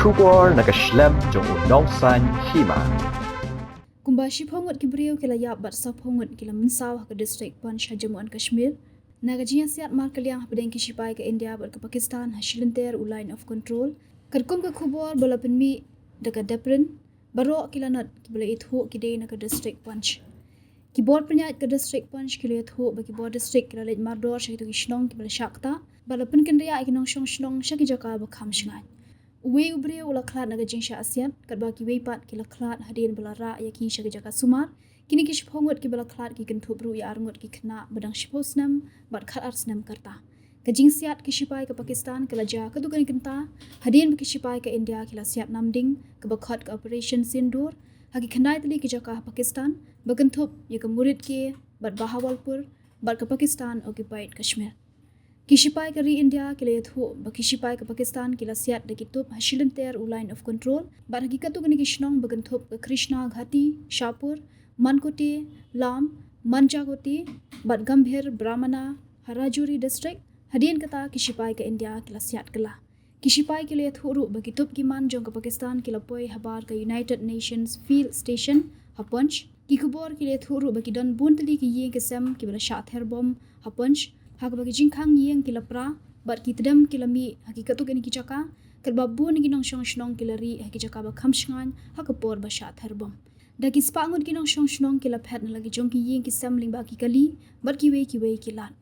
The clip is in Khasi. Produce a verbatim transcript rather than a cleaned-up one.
Khubor na ka shlem jong u Nongsaiñ Hima. Kumba shiphew ngut ki briew ki la ïap bad sawphew ngut ki la mynsaw ha ka district Panch ha Jammu and Kashmir na ka jingïasiat markylliang hapdeng ki shipai ka India bad ka Pakistan ha shilynter u Line of Control. Katkum ka khubor ba la pynmih da ka Deprin, baroh ki lanot kiba la ithuh ki dei na ka district Panch. Ki bor pynïaid ka district Panch ki la ïathuh ba ki bor district ki la leit mardor sha kito ki shnong kiba la shah ktah bad la pynkynriah ïa ki nongshong shnong sha ki jaka ba kham shngaiñ. Uwei u briew u la khlad na ka jingshah ïasiat, katba kiwei pat ki la khlad hadien ba la rah ïa ki sha ki jaka sumar. Kine ki shiphew ngut kiba la khlad ki kynthup ruh ïa ar ngut ki khynnah ba dang shiphew snem bad khatar snem ka rta. Ka jingsiat ki shipai ka Pakistan ka la jia katto katne kynta hadien ba ki shipai ka India ki la siat namding kaba khot ka Operation Sindoor ha ki khyndai tylli ki jaka ha Pakistan, ba kynthup ïa ka Muridke bad Bahawalpur bad ka Pakistan occupied Kashmir. Ki shipai ka ri India ki la ïathuh ba ki shipai ka Pakistan ki la siat da ki tup ha shilynter u Line of Control bad ha ki katto katne ki shnong ba kynthup ka Krishna Ghati, Shahpur, Mankote, Lam, Manjakote bad Gambhir Brahmana ha Rajouri district. Hadien kata ki shipai ka India ki la siat kylla. Ki shipai ki la ïathuh ruh ba ki tup ki man jong ka Pakistan ki la poi habar ka United Nations Field Station ha Panch. Ki khubor ki la ïathuh ruh ba ki don bun tylli ki ïing ki sem kiba la shah ther bom ha Panch, ha kaba ki jingkhang ïing ki la pra bad ki tdem ki la mih ha ki katto katne ki jaka, katba bun ki nongshong shnong ki la rieh ha ki jaka ba kham shngaiñ ha ka por ba shah ther bom. Da ki spah ngut ki nongshong shnong ki la phet na la ki jong ki ïing ki sem lyngba ki kali bad kiwei kiwei ki lad.